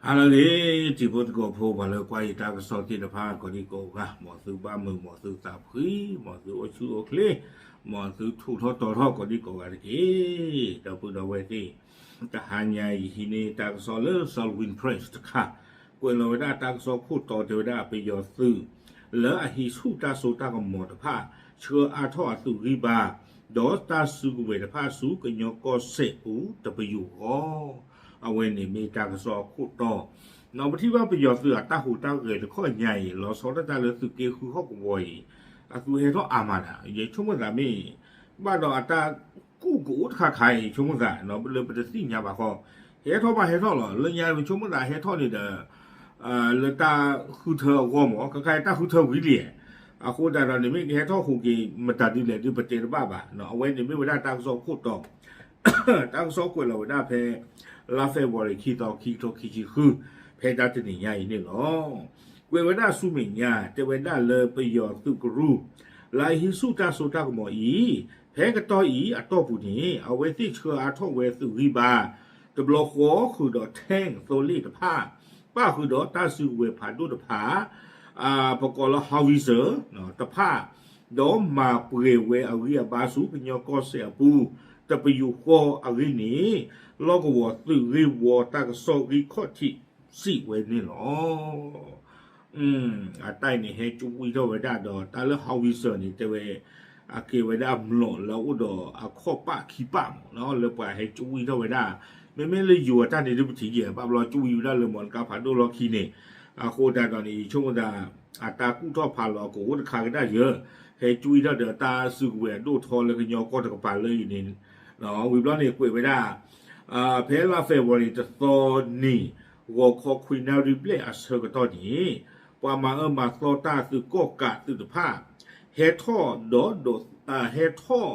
ဟါလၢအဂ့ၤ တံၤဖိသကိးဖိ ပှၤလၢကွၢ်ယတၢ်ကစီၣ်သ့ၣ်တဖၣ် ကိးဒံကိးဂၤ, မ်သုဘၣ်မုာ် မ်သုသးဖှံ, မ်သုအိၣ်ဆူၣ်အိၣ်ချ့, မ်သုထူးထီၣ်တီၤထီၣ်ကိးဒံကိးဂၤတက့ၢ်. ဒီပုၢ်ဒီဝဲၢ်သ့ၣ်, တဟါညါအံၤ ယဟံးန့ၢ်တၢ်ကစီၣ်လၢ Salween Press တခါ, ကွဲးလီၤဝဲဒၣ်တၢ်ကစီၣ်ခိၣ်တီတဲဝဲဒၣ် ပယီၤသုး လၢအဟံးဆူၣ်တၢ်စိတၢ်ကမီၤတဖၣ် ဆှၢအါထီၣ်အသုးဂံၢ်ဘါ, ဒီးတၢ်စုကဝဲၤတဖၣ်ဆူကညီကီၢ်စဲၣ်ပူၤ တပယူာ်ဃီ, အဝဲန့ၣ်မ့ၢ်တၢ်ကစီၣ်အခိၣ်တီ. ဒီးပထံၣ်ဘၣ်ပယီၤသုးအတၢ်ဟူးတၢ်ဂဲၤတခီညါအံၤ လီၤဆီဒၣ်တၢ်လၢသုးက့ဃုဟီၣ်ကဝီၤအံၤ, အသုးဟဲထီၣ်အါမးဒၣ်, ယဆိကမိၣ်သးမ့ၢ် ဘၣ်ဒီးအတၢ်ကူၣ်ကအိၣ်တခါခါအံၤ ယဆိကမိၣ်သး လၢပတသ့ၣ်ညါဘၣ်ဃီ, ဟဲထီၣ်ဘၣ်ဟဲထီၣ်လီၤ, လၢညါပဆိကမိၣ်သးဟဲထီၣ်န့ၣ်ဒီး လၢတၢ်ဃုထၢအဂီၢ်မး ခါခါအံၤတၢ်ဃုထၢဝံၤလံ, အဃိသတးဒီးန့ၣ်မ့ၢ်ကဟဲထီၣ်ဟူးက့ၤမတၤဒ်လဲၣ်ဒ်ပတဲတဘၣ်ဘၣ်, အဝဲန့ၣ်မ့ၢ်ဝဲဒၣ်တၢ်ကစီၣ်ခိၣ်တီ, တၢ်ကစီၣ်ကွဲးလီၤဝဲဒၣ်ဖဲ လါ February ခံသီခံကထိခံဆံဃု, ဖဲတၢ်တနံၤညါအံၤန့ၣ်လီၤ. ကွဲးဝဲဒၣ်ဆူမဲာ်ညါ တဲဝဲဒၣ်လၢပယီၤသုးကရူၢ် လၢအဟံးဆူၣ်တၢ်စိတၢ်ကမီၤအံၤ, ဖဲကတီၢ်အံၤအတီၢ်ပူၤန့ၣ် အဝဲသ့ၣ်ဆှၢအါထီၣ်ဝဲသုးဂံၢ်ဘါ တဘျီဃီဃုာ်ဒီး tank သိလ့ၣ်တဖၣ်, ပၣ်ဃုာ်ဒီးတၢ်စုကဝဲၤဖးဒိၣ်တဖၣ်, ပကိးလၢ howitzer တဖၣ်, ဒီးမၤပှဲၤဝဲအဂံၢ်အဘါဆူကညီကီၢ်စဲၣ်အပူၤ တပယူာ်ဃီအဂ့ၢ်န့ၣ် လီၢ်ကဝီၤသုးဂ့ၢ်ဝီတၢ်ကစီၣ်ဂံၢ်ခီၣ်ထံးစံးဝဲန့ၣ်လီၤ. အတၢ်အံၤန့ၣ် ဟဲကွံာ်ထီၣ်ဝဲဒၣ်ဒီး တၢ်လၢ howitzer န့ၣ် တဲဝဲ အကဲဝဲဒၣ်မျိာ်လၢအအိၣ်ဒီးအခီၣ်ပၣ်ခံပၣ်မး လၢပှၤဟဲကွံာ်ထီၣ်ဝဲဒၣ်, မ့မ့ၢ်လၢယိၤအတၢ်န့ၣ်ဒ်ပထံၣ်က့ၤ ဘၣ်ဘျီကွံာ်ဝဲဒၣ်လၢ မော်လကါ ဖးဒိၣ်လီၢ်ခံန့ၣ်, အဃိသတးဒီးန့ၣ် ယဆိကမိၣ်သး အတၢ်ကူၣ်ထီၣ်ဖးလီၤကအိၣ်တခါကဒါယၢ, ဟဲကွံာ်ထီၣ်ဒီးတၢ်စုကဝဲၤအဒိၣ်ထီလၢကညီကီၢ်တကပၤလၢအံၤန့ၣ်, ဝံၤဘျီန့ၣ်ကွဲးဝဲဒၣ် ဖဲလါ February တသီနံၤ ဂီၤခီခွံနၣ်ရံၣ်ဘျဲၣ်အဆၢကတီၢ်န့ၣ်, ပှၤမၤအၢမၤသီတၢ်သုးကီၣ်ကးသုးတဖၣ် ဟဲထီၣ်ဒီး ဟဲထီၣ်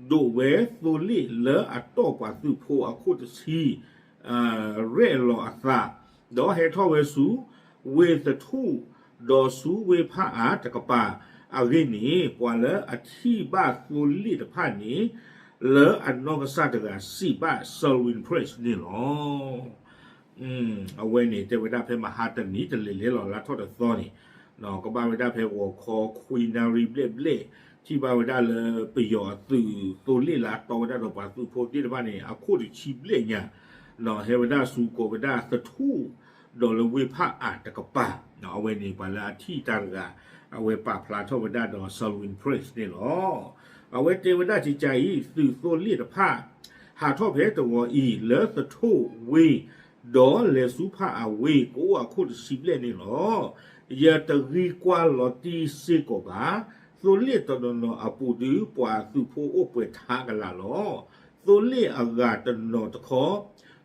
ဒိးဝဲသိလ့ၣ်လၢအတီၢ်ပှၤသုးဖိအခိၣ်တဆံ ရဲၣ်လီၤအသး, ဒီးဟဲထီၣ်ဝဲဆူ ဝ့ၢ်သထူၣ် ဒီးဆူဝ့ၢ်ဖၣ်အါတကပၤအဂ့ၢ်န့ၣ်, ပှၤလၢအထံၣ်ဘၣ်သိလ့ၣ်တဖၣ်န့ၣ် လၢအနီၢ်ကစၢ်တဂၤစံးဘၣ် Salween Press န့ၣ်လီၤ. အဝဲန့ၣ်တဲဝဲဒၣ်ဖဲမဟါတနံၤတလဲၤလဲၤလီၤလါထီၣ်တသီန့ၣ်, ကဘၣ်ဝဲဒၣ်ဖဲဂီၤခီခွံနၣ်ရံၣ်ဘျဲၣ်ဘျဲၣ်, ထံၣ်ဘၣ်ဝဲဒၣ်လၢပယီၤအသုးသိလ့ၣ်လၢအတီဝဲဒၣ်ဒီးပှၤသုးဖိသ့ၣ်တဖၣ်န့ၣ် အခိၣ်တဆံဘျဲၣ်ညါ, ဟဲဝဲဒၣ်ဆူကိးဝဲဒၣ်သထူၣ် ဒီးလၢဝ့ၢ်ဖၣ်အါတကပၤ, အဝဲန့ၣ်ပှၤလၢအထံၣ်တၢ်တဂၤ အဝဲပာ်ဖျါထီၣ်ဝဲဒၣ်ဒီး Salween Press န့ၣ်လီၤ. အဝဲတဲဝဲဒၣ်ကကါအံၤ သုးသိလ့ၣ်တဖၣ် ဟးထီၣ်ဖဲတဝီၤအံၤ လၢသထူၣ်ဝ့ၢ် ဒီးလဲၤဆူဖၣ်အါဝ့ၢ် ကအိၣ်အခိၣ်တဆံဘျဲၣ်န့ၣ်လီၤ. ယတဂံၢ်ကွၢ်လီၤတံၢ်စ့ၢ်ကီးဘၣ်. သိလ့ၣ်တနီၤနီၤအပူၤဒုး ပှၤသုးဖိအိၣ်ပှဲၤထါကလာ်လီၤ. သိလ့ၣ်အဂၤတနီၤတခီ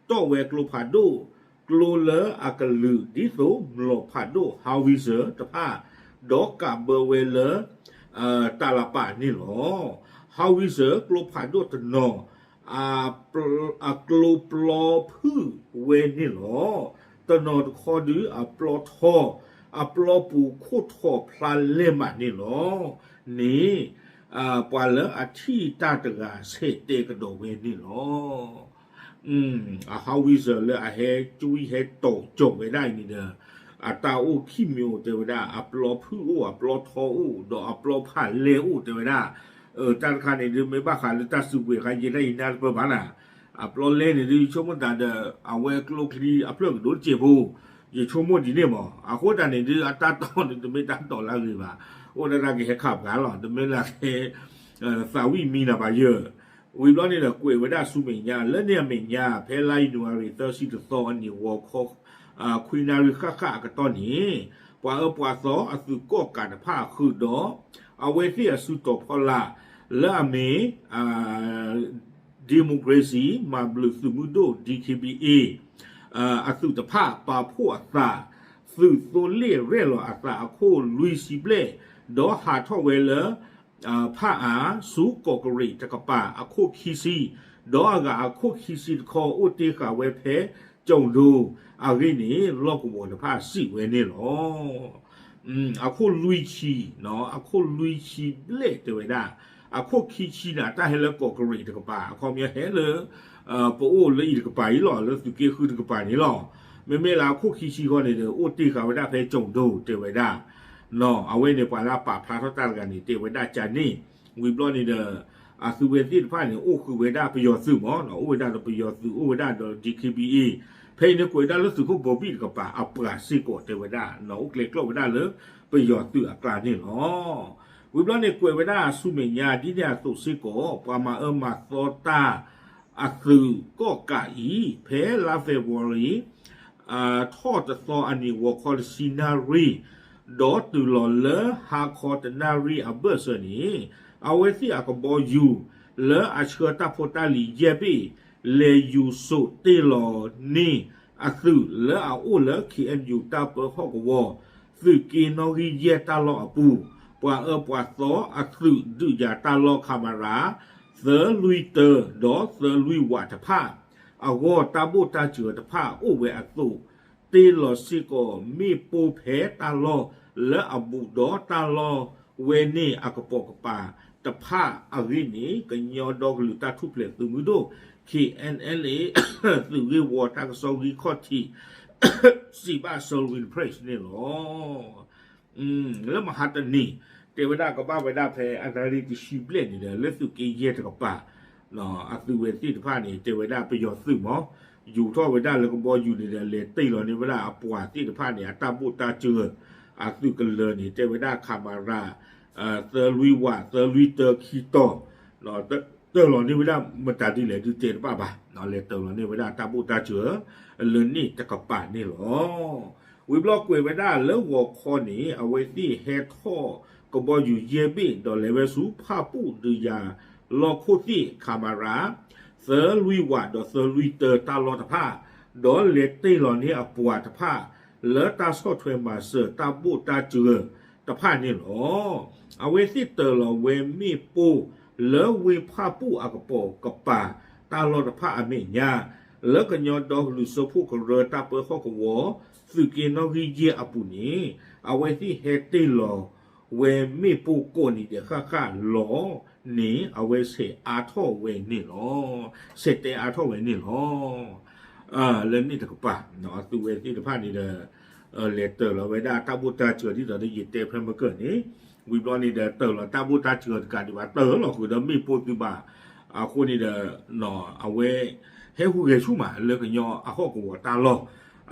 တီၣ်ဝဲကျိဖးဒိၣ်, ကျိလၢအကလုာ်ဒ်သိးမျိာ်ဖးဒိၣ် howitzer တဖၣ်, ဒီးကးဘၢဝဲလၢ တၢ်လၤပာ်န့ၣ်လီၤ. howitzer ကျိဖးဒိၣ်တနီၤ အကျိပျီဖုၣ်ဝဲန့ၣ်လီၤ. တနီၤတခီဒုးအပျီထီ, အပျီပူၤခိၣ်ထီၣ်ဖျါလဲၢ်မးန့ၣ်လီၤ. န့ၣ် ပှၤလၢအထံၣ်တၢ်တဂၤဆဲးတဲကဒီးဝဲန့ၣ်လီၤ. အ howitzer လၢအဟဲကွံာ်ဟဲတီၤကၠီၤဝဲဒၣ်အံၤန့ၣ်ဒီး အတၢ်အိၣ်ခံမံၤအိၣ်တဲဝဲဒၣ် အပျီဖုၣ်အိၣ် အပျီထီအိၣ် ဒီးအပျီဖးလဲၢ်အိၣ်တဲဝဲဒၣ်. တၢ်တခါန့ၣ်ဒုးမ့ၢ်ဘၣ်ဃးလၢတၢ်စုကဝဲၤခါယဲဒၣ်ယနၢ်တပၢၢ်ဘၣ်နၤ. အပျီလဲၢ်န့ၣ်ဒုးဆိကမိၣ်သးဒီး အဝဲကျိချံအဖျၢၣ်ကဒိတစဲးဖိ, ယဆိကမိၣ်ဒ်န့ၣ်မး. အဃိသတးန့ၣ်ဒုးအတၢ်တီၢ်န့ၣ် တမ့ၢ်တၢ်တီၢ်လၢအဂ့ၤဘၣ်. အိၣ်ဒၣ်တၢ်ကဟဲခးပှၤလီၤ. တမ့ၢ်လၢက သးဝံၣ်မံနၤဘၣ်ယၢ်. ဝံၤဘျီန့ၣ်ဒီးကွဲးဝဲဒၣ်ဆူမဲာ်ညါ လၢန့ၣ်အမဲာ်ညါ ဖဲလါယနူၤအါရံၤသၢဆံတသီအနံၤ ဂီၤခီ ခွံနၣ်ရံၣ်ဃၣ်ဃၣ်အကတီၢ်န့ၣ် ပှၤအၢပှၤသီအသုးကီၣ်ကးတဖၣ်ဃုာ်ဒီး အဝဲသ့ၣ်အစုတီၤဖီလာ် လၢအမ့ၢ် Democracy မၤဘျုးသုးမုၢ်ဒိၣ် D K B A အသုးတဖၣ်ပာ်ဖှိၣ်အသး သုးသိလ့ၣ်ရဲၣ်လီၤအသးအခိၣ်လွံၢ်ဆံဘျဲၣ် ဒီးဟးထီၣ်ဝဲလၢ ဖၣ်အါ ဆူကီးကရံးတကပၤအခိၣ်ခံဆံ, ဒီးအဂၤအခိၣ်ခံဆံတခီအိၣ်တ့ၢ်ဃာ်ဝဲဖဲကၠီၤဒိအဂ့ၢ်န့ၣ် လီၢ်ကဝီၤတဖၣ်စံးဝဲန့ၣ်လီၤ. အခိၣ်လွံၢ်ဆံ, အခိၣ်လွံၢ်ဆံဘျဲၣ်တဲဝဲဒၣ်, အခိၣ်ခံဆံန့ၣ် အတၢ်ဟဲလၢကီးကရံးတကပၤ အခီပညီဟဲလၢ ပအိၣ်လၢအံၤတကပၤအံၤလီၤ, လၢသုးက့ဃုတကပၤန့ၣ်လီၤ. မ့မ့ၢ်လၢအခိၣ်ခံဆံဃီန့ၣ်ဒီး အိၣ်တ့ၢ်ဃာ်ဝဲဒၣ်ဖဲကၠိၣ်ဒိၣ်တဲဝဲဒၣ်, အဝဲန့ၣ်ပှၤလၢအပာ်ဖျါထီၣ်တၢ်တဂၤန့ၣ် တဲဝဲဒၣ်ကန့ၣ်, ဝံၤဘျီန့ၣ်ဒီး အသုဝဲသ့ၣ်တဖၣ်န့ၣ် အိၣ်ဃုာ်ဝဲဒၣ်ပယီၤသုးမး, အိၣ်ဝဲဒၣ်ဒီးပယီၤသုး အိၣ်ဝဲဒၣ်ဒီး ဒီး DKBA, ဖဲအံၤန့ၣ်ကွဲးဝဲဒၣ်လၢသုးခိၣ်ဘိဘံၣ်တကပၤအပှၤစ့ၢ်ကီးတဲဝဲဒၣ် အိၣ်ကျဲကျီၢ်ဝဲဒၣ်လၢပယီၤသုးအကျါန့ၣ်လီၤ. ဝံၤဘျီန့ၣ်ကွဲးဝဲဒၣ်ဆူမဲာ်ညါဒ်န့ၣ်အသိးစ့ၢ်ကီး ပှၤမၤအၢမၤသီတၢ် အသုးကီၣ်ကးအံၤ ဖဲလါ February ထီၣ်တသီအနံၤ ဂီၤခီတဆံနၣ်ရံၣ်, ဒီးတုၤလီၤလၢဟါခီတနၣ်ရံၣ်အဘၢၣ်စၢၤန့ၣ်, အဝဲသ့ၣ်အကဘီယူၤ လၢအဆှၢတၢ်ဖိတၢ်လံၤယဲၢ်ဘ့ၣ် လဲၤယူၤစိာ်တ့ၢ်လီၤန့ၢ်အသုးလၢအအိၣ်လၢ KNU တၢ်ပၢဟီၣ်ကဝီၤ သုးက့နီၣ်ဂံၢ်ယဲၢ်တၢ်လီၢ်အပူၤ, ပှၤအၢပှၤသီအသုးဒုးယၤတၢ်လီၢ် ခမရ သၢလွံၢ်တၢ ဒီးသၢလွံၢ်ဝးတဖၣ် အဂီၢ်တၢ်ဘိၣ်တၢ်စၢၤတဖၣ်အိၣ်ဝဲအသိး, တ့ၢ်လီၤစ့ၢ်ကီးမ့ၣ်ပိၢ်ဖဲတၢ်လီၢ်လၢအဘူးဒီးတၢ်လီၢ်ဝဲန့ၣ်အကပိာ်ကပၤတဖၣ်အဂ့ၢ်န့ၣ် ကညီဒီကလုာ်တၢ်ထူၣ်ဖျဲးသုးမုၢ်ဒိၣ် KNLA သုးဂ့ၢ်ဝီတၢ်ကစီၣ်ဂံၢ်ခီၣ်ထံး စံးဘၣ် Salween Press န့ၣ်လီၤ. လၢမဟါတနံၤ တဲဝဲဒၣ်ကဘၣ်ဝဲဒၣ်ဖဲအနၣ်ရံၣ်တဆံဘျဲၣ်န့ၣ်ဒီး လၢသုးက့ယဲၢ်တကပၤ အသုးဝဲသ့ၣ်တဖၣ်န့ၣ် တဲဝဲဒၣ်ပယီၤသုးမး ယူၤထီၣ်ဝဲဒၣ်လၢကဘီယူၤန့ၣ်ဒီး လဲၤတ့ၢ်လီၤန့ၢ်ဝဲဒၣ်အပှၤသ့ၣ်တဖၣ်န့ၣ် အတၢ်ဘိၣ်တၢ်စၢၤ အသုးကလၢၤန့ၣ် တဲဝဲဒၣ် ခမရ သၢလွံၢ်ဝး သၢလွံၢ်တၢ ခံတီၤ တၢၢ်လီၤန့ၢ်ဝဲဒၣ်မတၤဒ်လဲၣ်ဒုးတဲတဘၣ်ဘၣ်, လဲၤတၢၢ်လီၤန့ၢ်ဝဲဒၣ်တၢ်ဘိၣ်တၢ်စၢၤ လၢန့ၣ်တကပၤန့ၣ်လီၤ. ဝံၤဘျီကွဲးဝဲဒၣ်လၢဂီၤခီန့ၣ် အဝဲသ့ၣ်ဟဲထီၣ်ကဘီယူၤယဲၢ်ဘ့ၣ် ဒီးလဲၤဝဲဆူဖၣ်ပူၣ်ဒုးယၤလီၢ်ခိၣ်သ့ၣ် ခမရ သၢလွံၢ်ဝး ဒီးသၢလွံၢ်တၢ တၢ်လီၢ်တဖၣ်, ဒီးလဲၤတ့ၢ်လီၤန့ၢ်အပှၤတဖၣ် လၢတၢ်ဆီၣ်ထွဲမၤစၢၤတၢ်ဘိၣ်တၢ်စၢၤတဖၣ်န့ၣ်လီၤ. အဝဲသ့ၣ်တၢၢ်လီၤဝဲမ့ၣ်ပိၢ် လၢဝ့ၢ်ဖၣ်ပူၣ်အကပိာ်ကပၤ တၢ်လီၢ်တဖၣ်အမဲာ်ညါ, လၢကညီဒီကလုာ်စၢဖှိၣ်ကရၢတၢ်ပၢဟီၣ်ကဝီၤ သုးက့နီၣ်ဂံၢ်ယဲၢ်အပူၤန့ၣ်, အဝဲသ့ၣ်ဟဲတ့ၢ်လီၤဝဲမ့ၣ်ပိၢ်ကိးနံၤဒဲးဃၣ်ဃၣ်လီၤန့ၣ် အဝဲဆဲးအါထီၣ်ဝဲန့ၣ်လီၤ. ဆဲးတဲအါထီၣ်ဝဲန့ၣ်လီၤ. လၢန့ၣ်တကပၤ အသုးဝဲသ့ၣ်တဖၣ်န့ၣ်ဒီး လဲၤတၢၢ်လီၤဝဲဒၣ်တၢ်ဘိၣ်တၢ်စၢၤဒ်သိးဒီးယတဲဖဲမုၢ်ကၢၢ်န့ၣ်, ဝံၤဘျီန့ၣ်ဒီးတၢၢ်လီၤတၢ်ဘိၣ်တၢ်စၢၤတကးဒံးဘၣ် တၢၢ်လီၤဃုာ်ဒီးမ့ၣ်ပိၢ်သုးဘၣ်, အဃိန့ၣ်ဒီး အဝဲ ဟဲဟူးဂဲၤဆူၣ်မးလၢကညီအဟီၣ်ကဝီၤတၢ်လီၢ်,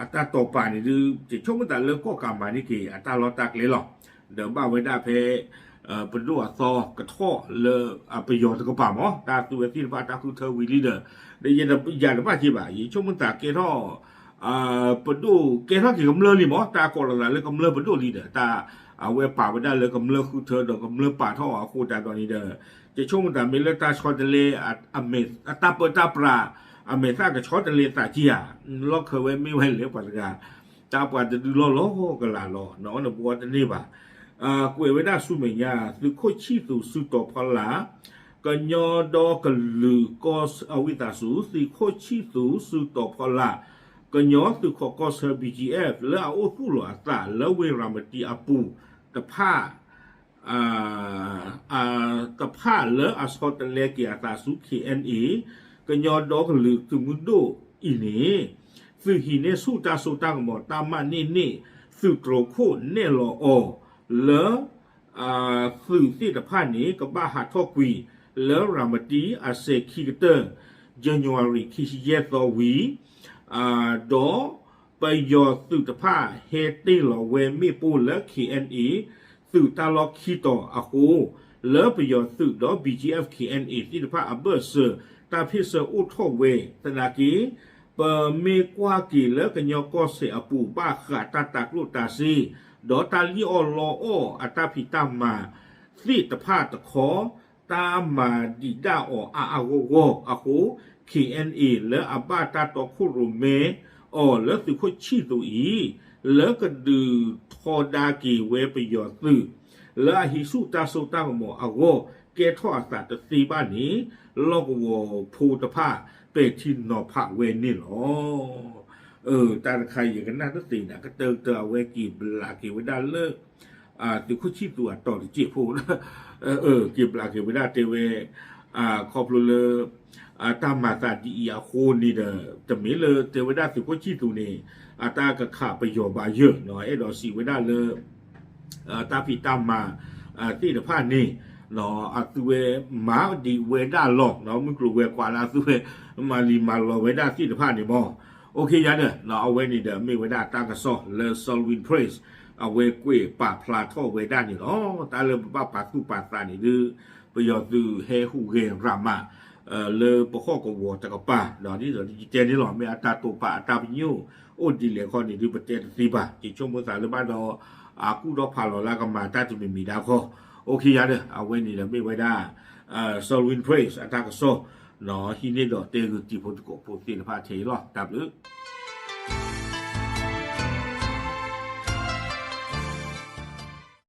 အတၢ်တီာ်ပာ်န့ၣ်ဒုး ယဆိကမိၣ်သးလၢကီၢ်ကးမၤန့ၢ်က့ၤအတၢ်လီၢ်တၢ်ကျဲလီၤ. ဒီးဘၣ်ဝဲဒၣ်ဖဲ ပဒိၣ်အသီကထီၣ်လၢ ပယီၤတကပၤမး တၢ်သုးဝဲသ့ၣ်တဖၣ်တၢ်ဃုထၢဝံၤလံဒီး ဒီးယတယာ်တဘၣ်က့ၤဘၣ် ယဆိကမိၣ်သးကဲထီၣ် ပဒိၣ်ကဲထီၣ်က့ၤကမျၢၢ်လံမး တၢ်ကိးလီၤသးလၢကမျၢၢ်ပဒိၣ်လံဒီး တၢ်အဝဲပာ်ဝဲဒၣ်လၢကမျၢၢ်ဃုထၢဒီးကမျၢၢ်ပာ်ထီၣ်အဃိသတးဒီးန့ၣ်ဒီး ယဆိကမိၣ်သးမ့ၢ်လၢတၢ်ဆီတလဲ အတၢ်ပၢတၢ်ပြး အမဲာ်သၣ်ကဆီတလဲသးကံဧါ, လီၢ်ခၢဝဲမ့ၢ်ဝဲလဲၣ်ပှၤတဂၤ တၢ်ပှၤတဒုလီၢ်လီၤကလးလီၤ နအီနဘှီတန့ၢ်ဘၣ်. ကွဲးဝဲဒၣ်ဆူမဲာ်ညါ သုးခိၣ်ဆံၣ်သူးစုတီၤဖီလာ် ကညီဒီကလုာ်ကီၢ်အဝံသးစူၤ သုးခိၣ်ဆံၣ်သူးစုတီၤဖီလာ် ကညီသုးခိးကီၢ်ဆၢ BGF လၢအအိၣ်သူၣ်လီၤအသးလၢဝ့ၢ်ရၤမတံအပူၤတဖၣ် တဖၣ်လၢအဆီတလဲက့ၤအသးဆူ KNA ကညီဒီကလုာ်သုးမုၢ်ဒိၣ်အံၤန့ၣ် သုးဟံးန့ၢ်ဆူၣ်တၢ်စိတၢ်ကမီၤ တၢ်မၤန့ၢ်န့ၢ် သုးတြိၤခိၣ်နဲၣ်လီၤအီၤလၢ သုးသ့ၣ်တဖၣ်န့ၣ် ကဘၣ်ဟးထီၣ်ကွံာ်လၢရၤမတံအစဲးခံကတၢၢ် January ခံဆံယဲၢ်သီဝံၤ ဒီးပယီၤသုးတဖၣ်ဟဲတ့ၢ်လီၤဝဲမ့ၣ်ပိၢ်လၢ KNA သုးတၢ်လီၢ်ခံတီၤအဃိ လၢပယီၤသုးဒီး BGF KNA သ့ၣ်တဖၣ်အဘၢၣ်စၢၤ တၢ်ဖ့ၣ်ဆၢအိၣ်ထီၣ်ဝဲသနာ်က့ ပမ့ၢ်ကွၢ်က့ၤလၢကညီကီၢ်စဲၣ်အပူၤ ဘၣ်ဃးတၢ်တၤကျိၣ်တၤစ့ ဒီးတၢ်လံၣ်အီၣ်လီအီၣ်အတၢ်ဖံးတၢ်မၤသ့ၣ်တဖၣ်တခီ တၢ်မၤဒံးဒၣ်အီၤအါအါဂီၢ်ဂီၢ်အဃိ KNA လၢအဘၣ်တၢ်တီခိၣ်ရိၣ်မဲအီၤလၢသုးခိၣ်ဆံၣ်သူးအံၤ လၢကဒုးထီဒါက့ၤဝဲပယီၤသုး လၢအဟံးဆူၣ်တၢ်စိတၢ်ကမီၤအဂီၢ် ကဲထီၣ်အသးတသ့ဘၣ်န့ၣ် လီၢ်ကဝီၤဖိတဖၣ်ပဲာ်ထံနီၤဖးဝဲန့ၣ်လီၤ. တၢ်တခါအံၤယကနၣ်တသ့န့ၣ် ကတၢၢ်ကတၢၢ်အဝဲက့ၤဘျးက့ၤဝဲဒၣ်လၢ သုးခိၣ်ဆံၣ်သူးအတီၤတစဲးဖိ က့ၤဘျးက့ၤဝဲဒၣ်တဲဝဲ ခီဖျိလၢ တၢ်မၤသးဒ်အံၤအဃိန့ၣ်ဒီး တမ့ၢ်လၢတဲဝဲဒၣ်သုးခိၣ်ဆံၣ်သူးန့ၣ် အတၢ်ကခးပယီၤဘၣ်ယၢၢ် အဲၣ်ဒိးစံးဝဲဒၣ်လၢ တၢ်ဖံးတၢ်မၤသ့ၣ်တဖၣ်န့ၣ် အသုဝဲမၤဒံးဝဲဒၣ်လီၤ. မုၢ်ကျိၤဝဲၤကွာ်လၢအသုဝဲ မၤလံၤမၤလီၤဝဲဒၣ်သ့ၣ်တဖၣ်န့ၣ်မး. အိၣ်ခ့ယါဒီး အဝဲန့ၣ်ဒီးမ့ၢ်ဝဲဒၣ်တၢ်ကစီၣ်လၢ Salween Press အဝဲကွဲးပာ်ဖျါထီၣ်ဝဲဒၣ်န့ၣ်လီၤ. တၢ်လၢပဘၣ်ပာ်သူၣ်ပာ်သးန့ၣ်ဒုး ပယီၤသုးဟဲဟူးဂဲၤရးမး လၢပဟီၣ်ကဝီၤတကပၤ ဒီးဒ်သိးယတဲန့ၣ်လီၤ မ့ၢ်အတၢ်တိာ်ပာ်အတၢ်ပညိၣ်အိၣ်ဒ်လဲၣ်ခီန့ၣ်ဒုး ပတဲတသ့ဘၣ်. ယဆိကမိၣ်သးလၢဘၣ်ဒီး အကူၣ်ထီၣ်ဖးလီၤလၢအကမၤတၢ်တမံၤမံၤဒၣ်ခီ. အိၣ်ခ့ယါဒီး အဝဲန့ၣ်ဒီးမ့ၢ်ဝဲဒၣ် Salween Press အတၢ်ကစီၣ် ဟံးန့ၢ်ဒီးတဲဂုာ်တံၤဖိသကိးဖိသ့ၣ်တဖၣ်ထဲအံၤလီၤ. တၢ်ဘျုး